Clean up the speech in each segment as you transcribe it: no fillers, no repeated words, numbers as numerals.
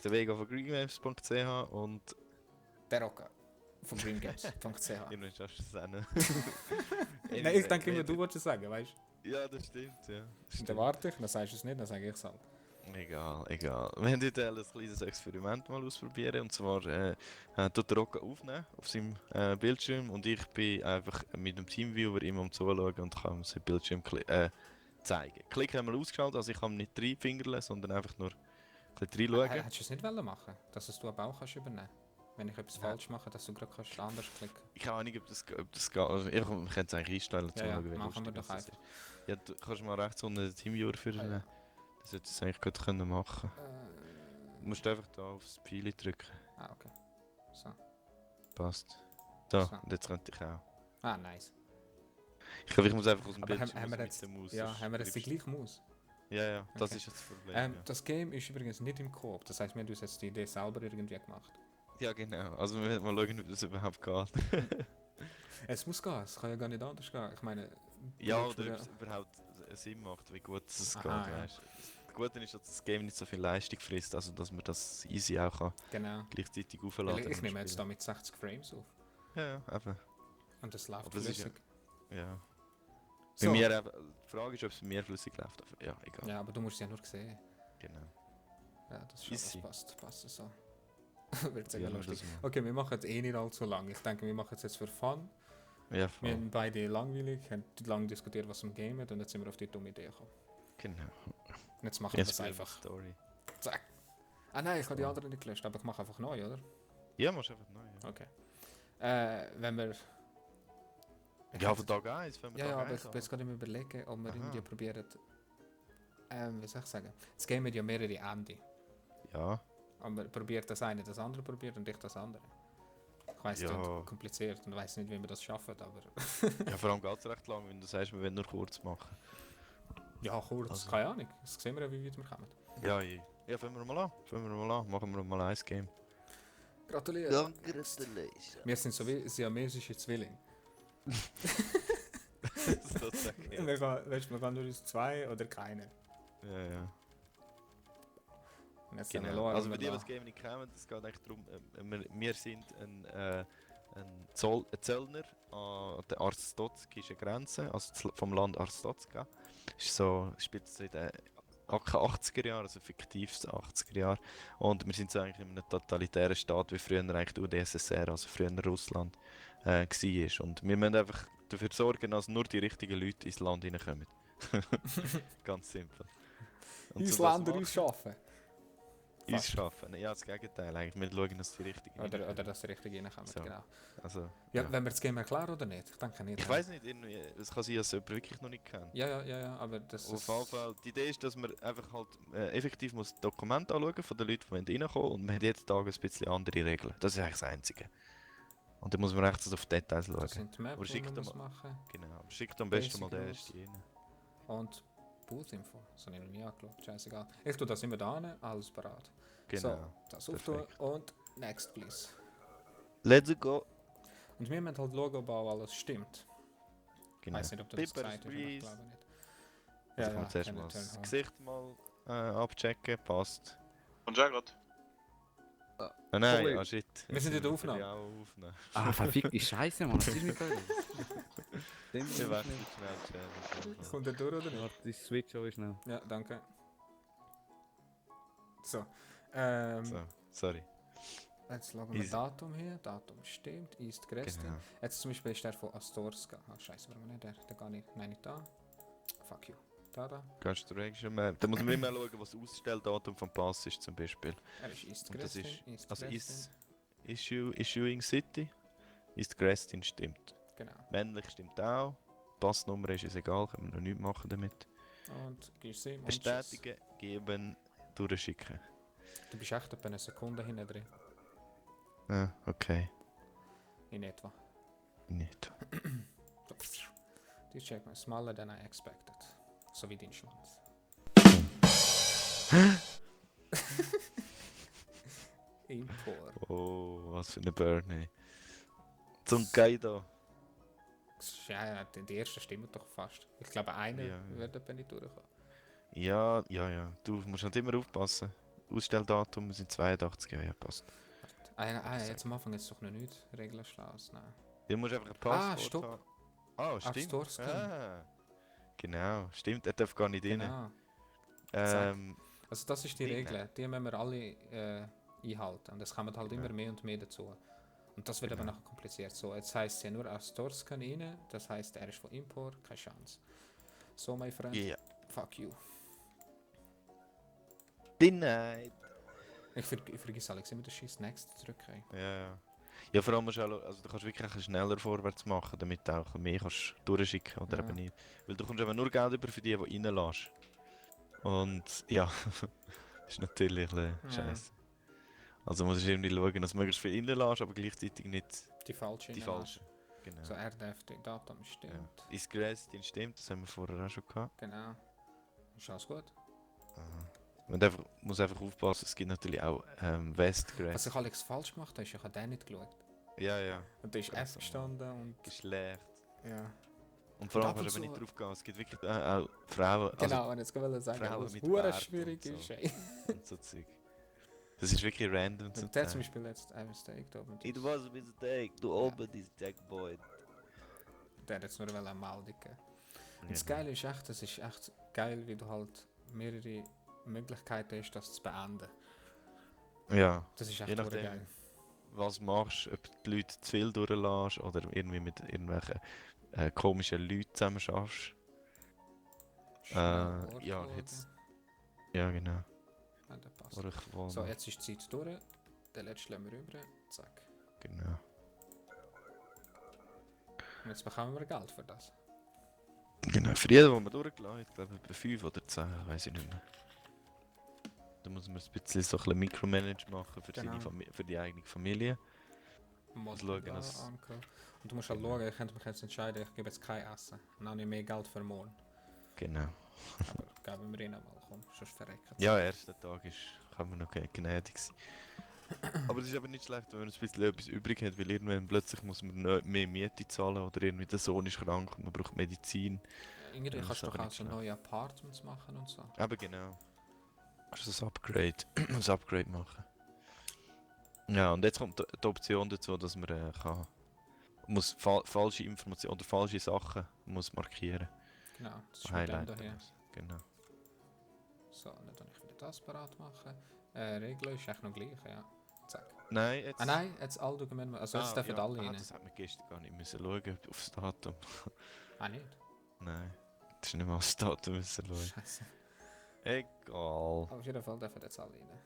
ist der Vega von greengames.ch und... Der Rocker von greengames.ch. Ihr müsst das sagen. Nein, ich denke immer, du wolltest es sagen, weißt du? Ja, das stimmt, ja. Dann warte ich, dann sagst du es nicht, dann sage ich es halt. Egal. Wir haben heute ein kleines Experiment mal ausprobieren. Und zwar tut der Rocker aufnehmen auf seinem Bildschirm und ich bin einfach mit dem Teamviewer immer am Zuschauen und kann ihm sein Bildschirm zeigen. Klick haben wir ausgeschaltet, also ich kann nicht reinfingerle, sondern einfach nur ein bisschen reinschauen. Hättest du es nicht machen, dass es du aber auch kannst übernehmen? Wenn ich etwas falsch mache, dass du gerade anders klicken kannst. Ich habe auch nicht, ob das geht. Also ich kann es eigentlich einstellen, Ja, wie machen wir lustig doch das einfach. ist. Ja, du kannst mal rechts unten den Teamviewer für Ah, ja. das sollte es eigentlich gut können machen. Du musst einfach da aufs Pfeil drücken. Okay. So. Passt. Da, So. und jetzt könnte ich auch. Ah, nice. Ich glaube, ich muss einfach aus dem Aber Bildschirm haben wir raus jetzt, mit der Maus. ja, sonst haben wir jetzt die bleibst- gleiche Maus? Ja, das Okay. ist jetzt das Problem. Ja. Das Game ist übrigens nicht im Coop, das heisst, wir haben uns jetzt die Idee selber irgendwie gemacht. Ja, genau. Also wir werden mal schauen, ob das überhaupt geht. Es muss gehen, es kann ja gar nicht anders gehen. Ich meine... Ja, du oder ob willst es überhaupt Sinn macht, wie gut es geht, Aha, ja. weißt du. Das Gute ist, dass das Game nicht so viel Leistung frisst, also dass man das easy auch kann Genau. gleichzeitig Weil aufladen ich nehme und jetzt da mit 60 Frames auf. Ja, eben. Und das läuft Aber das ist flüssig. Ja. So. Bei mir eben, die Frage ist, ob es bei mir flüssig läuft, aber ja, egal. Ja, aber du musst es ja nur sehen. Genau. Ja, das schon, Easy. das passt so. Wird sehr Ja, lustig. das mal. Okay, wir machen jetzt eh nicht allzu lang. Ich denke, wir machen es jetzt für Fun. Ja, Wir voll. haben beide langweilig, haben lange diskutiert, was wir gamen und jetzt sind wir auf die dumme Idee gekommen. Genau. Und jetzt machen wir das spielen einfach. Story. Zack. Ah nein, ich habe die anderen nicht gelöscht, aber ich mache einfach neu, oder? Ja, machst einfach neu. Ja, Okay. Wenn wir... ja von Tag 1, wenn wir Ja, Tag aber 1 ich bin jetzt gerade überlegen, ob wir Aha. irgendwie probieren... wie soll ich sagen? Das Game hat ja mehrere Enden. Ja. Aber probiert das eine, das andere probiert und ich das andere. Ich weiss, es Ja. ist kompliziert und weiss nicht, wie wir das schaffen, aber... Ja, vor allem geht es recht lang, wenn du sagst, wir wollen nur kurz machen. Ja, kurz, Also- keine Ahnung. Das sehen wir ja, wie weit wir kommen. Ja, ja, fangen wir mal an. Machen wir mal ein Game. Gratuliere! Congratulations. Wir sind so wie siamesische Zwillinge. Sozusagen. Man kann nur aus zwei oder keine. Ja. Und jetzt Genau. schauen wir, Also ob für wir die, da- die das Game nicht kennen, es geht eigentlich darum, wir sind ein Zöllner an der Arstotzkischen Grenze, also vom Land Arstotzka. Spielt es in den 80er Jahren, also fiktiv 80er Jahre. Und wir sind so eigentlich in einem totalitären Staat, wie früher eigentlich die UdSSR, also früher Russland, war. Und wir müssen einfach dafür sorgen, dass nur die richtigen Leute ins Land reinkommen. Ganz simpel. Und das Ausländer machen- ausschaffen. Uns schaffen. Ja, das Gegenteil eigentlich. Wir schauen, dass die richtigen Oder dass sie richtig reinkommen, So. genau. Also, Ja, wenn wir das Game erklären oder nicht? Ich denke nicht. ich weiß nicht, irgendwie, es kann sein, dass jemand wirklich noch nicht kennt. Ja, aber das Auf jeden Fall, die Idee ist, dass man einfach halt effektiv muss Dokumente anschauen von den Leuten, die reinkommen und man hat jeden Tag ein bisschen andere Regeln. Das ist eigentlich das Einzige. Und dann muss man echt auf Details schauen. Das sind die Maps, Aber die schickt man doch muss machen. Genau, aber schickt am besten mal Basic den Rules. ersten rein. Und Booth-Info. Das habe ich noch nie angeschaut. Scheißegal. Ich tue das immer da hin, alles parat. Genau. So, das auftun perfekt. und next please. Let's go! Und wir müssen halt Logo bauen, alles stimmt. Ich Genau. weiß nicht, ob du das Pipper gesagt hast, aber ich Squeeze. glaube nicht. Also kann man zuerst kann mal ich das turn on. Gesicht mal abchecken, passt. Und ja, gerade. Ah, nein, Problem. ah shit. Wir sind in der Jetzt Aufnahme. wir auch aufnehmen. Ah, verfickte Scheiße, Mann, das ist nicht geil. Dem Wir werden schnell. schnell. Kommt der durch oder nicht? Warte, ich switch auch schnell. Ja, danke. So. So, sorry. Jetzt schauen wir Easy. Datum hier. Datum stimmt. East Crestin. Genau. Jetzt zum Beispiel ist der von Astorska. Ah, scheiße, warum nicht der? Der gar nicht. Nein, nicht da. Fuck you. Da. Kannst du Reaction Map? Da muss man immer schauen, was das Ausstelldatum vom Pass ist zum Beispiel. Er ist East Und das Crestin. ist, also Issuing City. Ist Crestin stimmt. Genau. Männlich stimmt auch. Passnummer ist es egal, können wir noch nichts machen damit. Und gehst sie. Bestätigen, geben, durchschicken. Du bist echt etwa eine Sekunde hinten drin. Ah, okay. In etwa. Nicht. So. Die check mal. Smaller than I expected. So wie dein Schwanz. Import. Oh, was für eine Burn. Zum Kaido. Ja, die erste stimmt doch fast. Ich glaube, einer Ja. wird etwa nicht durchkommen. Ja. Du musst halt immer aufpassen. Ausstelldatum sind 82, ja, passt. Jetzt am Anfang ist es doch noch nicht Regelschlaus. Nein. Du musst einfach ein Passport stopp. haben. Ah, stimmt. Arstorskan. Ah, genau, stimmt, er darf gar nicht rein. Genau. Ähm, Also das ist die Ding, Regel. Die müssen wir alle einhalten. Und es kommen halt Genau. immer mehr und mehr dazu. Und das wird aber Genau. nachher kompliziert. So, jetzt heisst es ja nur Astorskan rein. Das heisst, er ist von Import. Keine Chance. So, mein Freund. ja. Fuck you. Denied. Ich vergesse Alex immer den scheiß Next zu drücken. Ja, ja. Ja, vor allem musst du, auch, also du kannst wirklich ein bisschen schneller vorwärts machen, damit du auch ein bisschen mehr kannst durchschicken oder Ja. eben nicht. Weil du kommst eben nur Geld über für die reinlässt. Und ja, das ist natürlich ein bisschen Ja. scheiße. Also musst du irgendwie schauen, dass du möglichst viel reinlässt, aber gleichzeitig nicht Die falsche. die falsche. Genau. So, RDFD, Datum stimmt. Ja. Ist Grästin stimmt, das haben wir vorher auch schon gehabt. Genau. Ist alles gut? Aha. Man muss einfach aufpassen, es gibt natürlich auch Was Westgräs. ich Alex falsch gemacht habe, ist, ich habe den nicht geschaut. Ja, ja. Und da ist Ganz F gestanden und... Geschlecht. Ja. Und vor Und allem ab kannst du und eben nicht zu- drauf gehen. Es gibt wirklich auch Frauen, Genau, und jetzt wollte ich sagen, Frauen was mit hure Bart schwierig und ist. so. Ey. und so Zeug. Das ist wirklich random zum Und der zum Teil. Beispiel jetzt ein Mistake da oben. It was a mistake, du oben this Jackboy. Der hat jetzt nur eine Meldung gegeben. Und das Geile ist echt, das ist echt geil, wie du halt mehrere Möglichkeiten hast, das zu beenden. Ja, Das ist echt Je hure nachdem. geil. was machst, ob du die Leute zu viel durchlässt oder irgendwie mit irgendwelchen komischen Leuten zusammen schaffst. Schnell ja, anschauen. jetzt- Ja, genau. Ja, der passt. Oder ich wohne. So, jetzt ist die Zeit durch. Den letzten lassen wir rüber. Zack. Genau. Und jetzt bekommen wir Geld für das. Genau, für jeden, den man durchgelassen hat, glaube ich, etwa 5 oder 10, weiß ich nicht mehr. Da muss man ein bisschen so ein bisschen Micromanage machen für, Genau. für die eigene Familie. Muss schauen, da dass- ankommen. Und du musst halt Genau. schauen, ich könnte mich jetzt entscheiden, ich gebe jetzt kein Essen. Dann habe ich mehr Geld für morgen. Genau. Aber geben wir ihnen mal, komm, sonst verrecken sie. Ja, erster Tag ist, kann man noch gnädig sein. Aber es ist aber nicht schlecht, wenn man ein bisschen etwas übrig hat, weil irgendwann plötzlich muss man mehr Miete zahlen oder irgendwie der Sohn ist krank und man braucht Medizin. Irgendwie Ja, kannst du ist doch aber auch nicht so schlecht. neue Apartments machen und so. Aber genau. Also das Upgrade. das Upgrade machen. Ja, und jetzt kommt die Option dazu, dass man muss falsche Informationen oder falsche Sachen muss markieren. Genau, das ist mit dem Highlighten daher. muss. Genau. So, dann kann ich wieder das parat machen. Regel ist echt noch gleich, ja. Zack. Nein, jetzt... Ah nein, jetzt all Dokumente. Also jetzt dürfen alle rein. das hat man gestern gar nicht müssen schauen aufs Datum. Ah nicht? Nein, das ist nicht mal aufs Datum müssen schauen. Scheiße. Egal. Auf jeden Fall dürfen jetzt alle rein.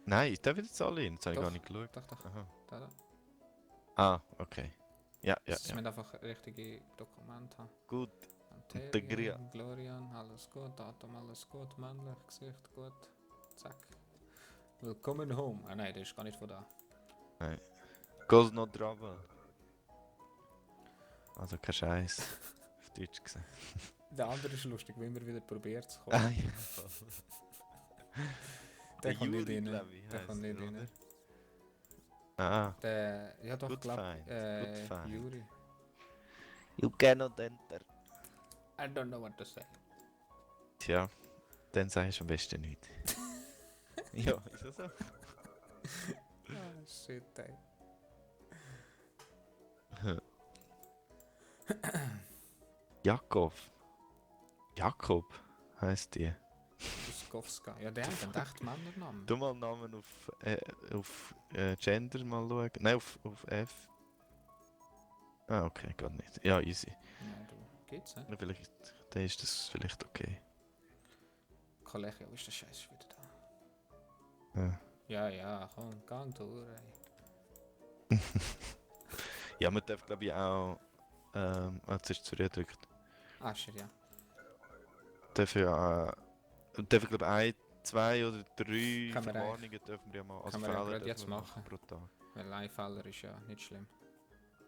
Nein, da wird jetzt alle hin, das habe ich Doch. gar nicht geschaut. Doch. Aha. Da. Ah, okay. Ja, ja, Das ja. müssen einfach richtige Dokumente haben. Gut. Anterior, Glorian, alles gut, Datum, alles gut, männlich, Gesicht gut. Zack. Willkommen home. Ah nein, der ist gar nicht von da. Goes no trouble. Also kein Scheiß. Auf Deutsch gesagt. Der andere ist lustig, wenn wir wieder probiert zu Ah, kommen. ja. Der kommt nicht Juri, rein. glaub ich, Der heisst kommt nicht er, rein. oder? Ah. Der, ja doch, Good glaub, find, good find. Juri. You cannot enter. I don't know what to say. Tja, dann sagst du am besten nicht. Ja, ist das so? Ah, shit, ey. Jakob. Jakob heisst die. Uskowska. Ja, der hat einen echten Männernamen. Du mal Namen auf Gender mal schauen. Nein, auf F. Ah, okay, geht nicht. Ja, easy. Ja, du. Geht's, ne? Ja, vielleicht, dann ist das vielleicht okay. Kollege, wo ist der Scheiß wieder da? Ja. Ja, komm, gang durch, ey. Ja, man darf glaube ich auch zuerst zurückgedrückt. Ah, shit, ja. Darf ja darf glaube ich 1, 2 oder 3 Kann man Verwarnungen dürfen wir ja mal. Also kann man ja Fehler grad dürfen jetzt wir machen. pro Tag. Weil ein Fehler ist ja nicht schlimm.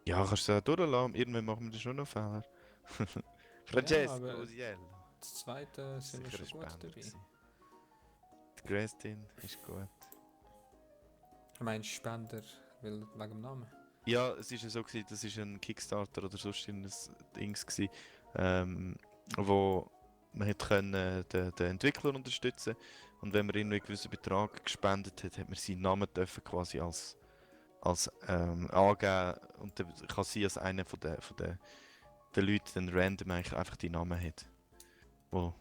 Ja, kannst du es auch durchlassen. Irgendwann machen wir schon noch Fehler. Francesco, aber- Osiello. Das zweite sind wir Sicher schon ein gut Spender dabei. gewesen. Die Grästin ist gut. Ich meine, Spender will wegen dem Namen. Ja, es ist ja so gewesen, das ist ein Kickstarter oder sonst ein Dings gewesen, wo man hätte können den Entwickler unterstützen, Und wenn man irgendwie einen gewissen Betrag gespendet hat, hat man seinen Namen dürfen quasi als angeben. Und dann kann sein, dass einer der Leute dann random eigentlich einfach die Namen hat. Wo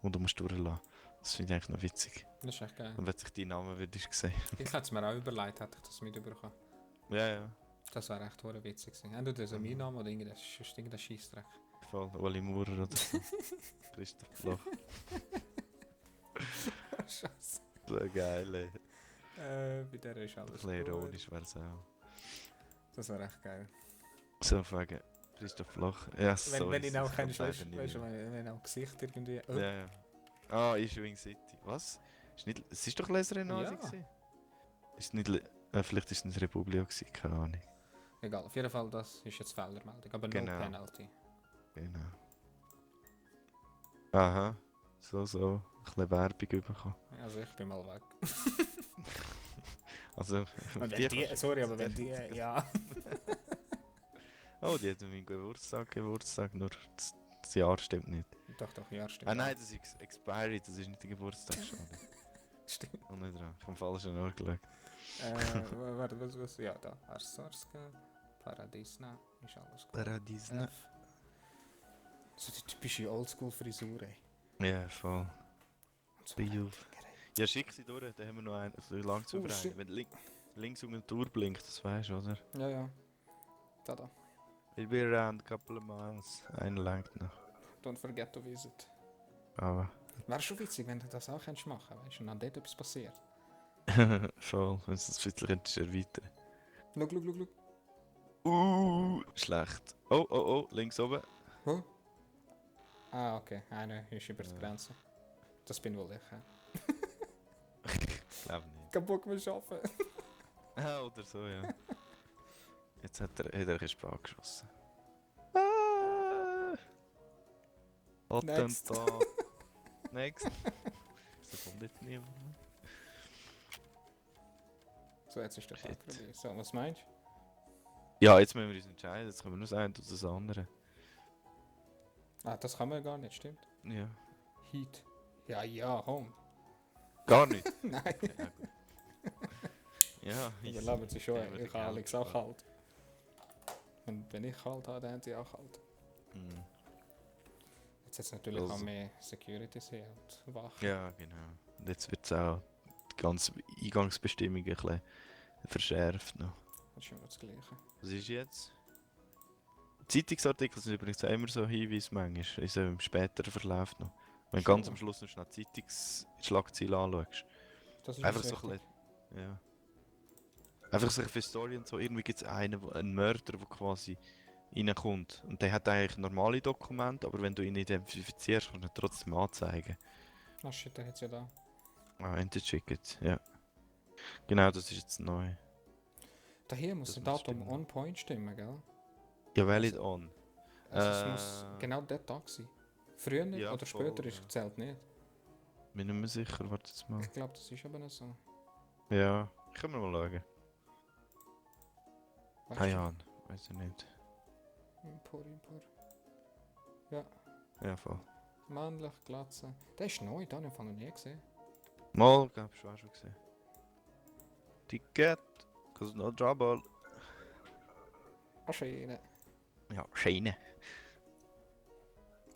du musst durchlassen. Das finde ich eigentlich noch witzig. Das ist echt geil. Und wenn sich die Namen würdest sehen. Ich hätte es mir auch überlegt, hätte ich das mitbekommen. Ja, ja. Das wäre echt hure witzig gewesen. Entweder so mein Name oder irgendein Scheissdreck. Voll. Oli Maurer oder so. Christoph Bloch. Scheiße. So geil, ey. Bei der ist Ein alles bisschen gut. ironisch wäre es auch. Das wäre echt geil. So fragen. Christoph Bloch. Ja, sorry. Wenn ich auch das kennst, kommt weißt leider du, nicht wenn auch Gesicht irgendwie. mehr. Ja, ja. Ah, Issuing City. Was? Es ist doch Leserin Ja. gewesen. Ist nicht vielleicht ist es nicht Republia gewesen, keine Ahnung. Egal, auf jeden Fall, das ist jetzt Fehlermeldung, aber Genau. no penalty. Genau. Aha. So. Ein bisschen Werbung bekommen. Also ich bin mal weg. Also, Und die wenn die, kannst- sorry, aber wenn die, ja. Oh, die hat meinen Geburtstag, nur das Jahr stimmt nicht. Doch, ja, stimmt. Ah nein, das ist Expiry, das ist nicht der Geburtstag schon. Stimmt. Und nicht dran, vom falschen Ort geschaut. Warte, was? Ja, da. Arsorska, Paradisna, ist alles gut. Paradisna. F. So die typische Oldschool-Frisur, ey. Ja, voll. Und so Bio. Gerät. Ja, schick sie durch, dann haben wir noch einen, also langsam Oh, shit. rein. Wenn links um den Tour blinkt, das weißt du, oder? Ja. Da. We'll be around a couple of miles. Einer langt noch. Don't forget to visit. Aber. Wäre schon witzig, wenn du das auch könntest machen, weißt du, und dann dort etwas passiert. Voll, wenn du es ein bisschen könntest erweitern. Schau. Schlecht. Oh, links oben. Huh? Ah, okay. Einer ist über die Ja. Grenze. Das bin wohl ich. Ich glaube nicht. Kein Bock mehr arbeiten. Ah, oder so, ja. Jetzt hat er ein Spar geschossen. Ah! Next. Attentat. Next. So kommt jetzt niemand. So, jetzt ist der Tag Shit. vorbei. So, was meinst du? Ja, jetzt müssen wir uns entscheiden. Jetzt können wir nur das eine oder das andere. Ah, das kann man gar nicht, stimmt? Ja. Heat. Ja, Home. Gar nicht. Nein. Ja, gut. Ja, Wir leben sie schon. Ja, aber Ich der habe Alex Geld- auch kalt. Und wenn ich kalt habe, dann haben sie auch kalt. Mhm. Jetzt hat es natürlich Also. auch mehr Security sehen und Wachen. Ja, genau. Und jetzt wird es auch die ganze Eingangsbestimmung ein bisschen verschärft noch. Das ist immer das Gleiche. Was ist jetzt? Zeitungsartikel sind übrigens auch immer so Hinweise manchmal, in so einem späteren Verlauf noch. Wenn du Schon. ganz am Schluss noch schnell Zeitungsschlagzeilen anschaust. Das ist Einfach uns so ein wichtig. bisschen, ja. Einfach so für Story und so. Irgendwie gibt es einen Mörder, der quasi reinkommt. Und der hat eigentlich normale Dokumente, aber wenn du ihn identifizierst, kannst du ihn trotzdem anzeigen. Ah shit, der hat ja da. Ah, Enter-Ticket, ja. Genau, das ist jetzt neu. Da hier muss Das das muss Datum stimmen. on point stimmen, gell? Ja, valid on. Also es muss Äh. genau der Tag sein. Früher Ja, oder voll, später ist ja. zählt nicht. Bin nicht mehr sicher, warte jetzt mal. Ich glaube, das ist aber nicht so. Ja, können wir mal schauen. Weißt Ah du? ja, weiß ich nicht. Impor. Ja, voll. Männlich, Glatze. Der ist neu, den habe ich noch nie gesehen. Mal, glaub ich, schon gesehen. Ticket, cause no trouble. Ah, schön. Ja, Scheine.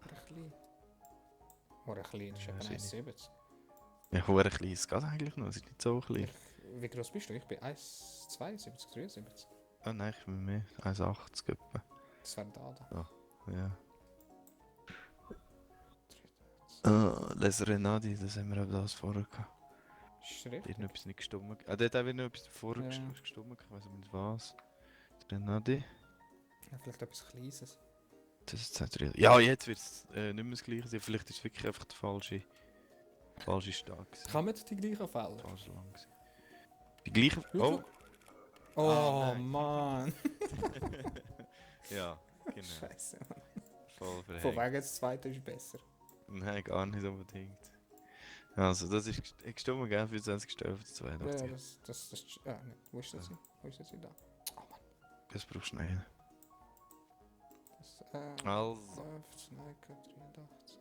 Oder klein. Oder klein, das ist Ja, eben schön. 1,70. Ja, hure klein, es geht eigentlich noch, es ist nicht so klein. Wie groß bist du? Ich bin 1,72, 73. Ah nein, ich bin mehr, 1,80 etwa. Das wäre da. Ja. Ah, Les Renadi, das haben wir eben das vorher gehabt. Ist Da hat richtig. noch etwas nicht gestummt. Ah, dort hat wieder noch etwas davor Ja. gestummt, ich weiß aber nicht was. Renadi. Ja, vielleicht etwas Kleines. Das ist jetzt ja, jetzt wird es nicht mehr das gleiche sein. Vielleicht ist es wirklich einfach der falsche Start. gewesen. Kann man die gleichen Fälle? Falsch lang. gewesen. Die gleiche. Schau, Oh! Oh Ah, nein. Mann. Ja, genau. Scheiße. Voll Von verhängt. wegen das zweite ist besser. Nein, gar nicht unbedingt. Also, das ist gestummt, gell? 24.11.2. Ja, das ja, nicht. Wo ist das? Ja. Wo ist das da? Oh Mann. Das brauchst du nicht. Das, Also. 15, 83.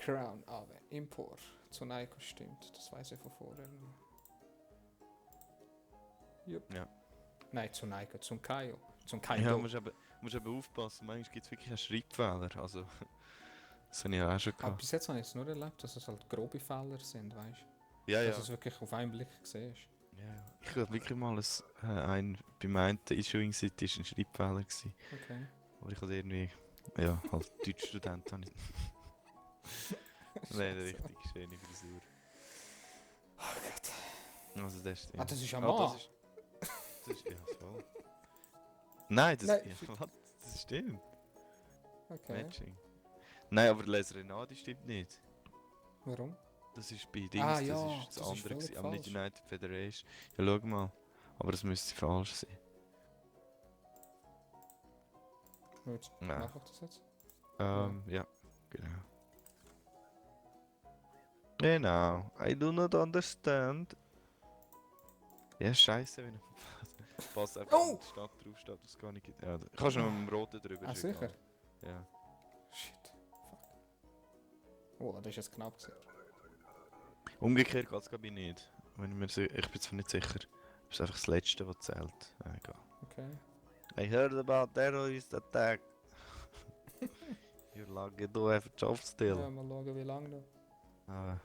Crown, aber Impor. Zu Naiko stimmt, das weiß ich von vorher. Jupp. Ja. Nein, zu Naiko, zum Kaio. Zum Ja, Kaido. musst aber aufpassen, manchmal gibt es wirklich einen Schreibfehler. Also, das habe ich auch schon Aber gehabt. bis jetzt habe ich es nur erlebt, dass es halt grobe Fehler sind, weißt du? Ja, ja. Dass du es wirklich auf einen Blick siehst. Ja, ich hatte wirklich mal beim einen Issuing-Seite war ein Schreibfehler. Gewesen. Okay. Aber ich hatte irgendwie, ja, als Deutschstudent habe ich nein, eine richtig schöne Frisur. Oh Gott. Also das stimmt. Ah, das ist ja Ah, Mann. das ist ja voll. Nein, das, Nein, ja, was? Das stimmt. Okay. Matching. Nein, aber Les Renardi stimmt nicht. Warum? Das ist bei Dings, Ah, das ja, ist das das ist andere, völlig gewesen, aber nicht falsch. United Federation. Ja, schau mal. Aber das müsste falsch sein. Gut, Ja. mach ich das jetzt? Ja, genau. Genau, I do not understand. Ja, scheiße, wenn ich pass einfach Oh! in die Stadt drauf steht, das gar nicht gibt. Ja, kannst du noch mit dem Roten drüber Ah, ist sicher? egal. Ja. Shit. Fuck. Oh, das ist jetzt knapp gewesen. Umgekehrt geht es glaube ich nicht. Wenn ich, ich bin zwar nicht sicher. Das ist einfach das Letzte, was zählt. Ja, egal. Okay. I heard about terrorist attack. You're lucky to have a job still. Ja, mal schauen, wie lange noch.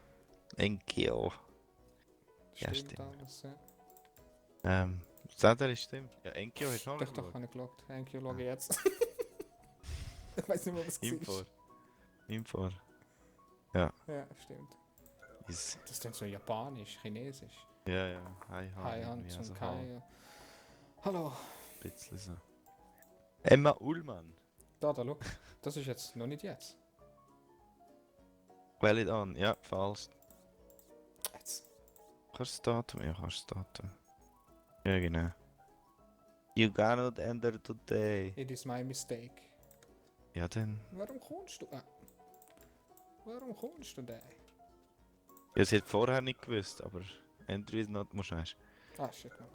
NGO. Ja, Stimmt stimmt. alles, ja. Zedder ist stimmt. Ja, NGO hast du auch Doch, noch doch, geschaut. habe ich geschaut. Thank you, schaue ich jetzt. Ich weiß nicht mehr, was es Impor. ist. Impor. Ja, stimmt. Ist. Das ist dann so japanisch, chinesisch. Ja, ja. Hi, Hi, Han irgendwie, zum also halb, Kai. Hallo. bisschen so. Emma Ullmann. Da, schau. Das ist jetzt noch nicht jetzt. Well it on. Ja, falsch. Jetzt. Kannst du das Datum? Ja, kannst du das Datum. Ja, genau. You cannot enter today. It is my mistake. Ja, dann. Warum kommst du? Warum kommst du da? Ja, sie hat vorher nicht gewusst, aber Entry is not, musst du weißt. Ah, shit, man.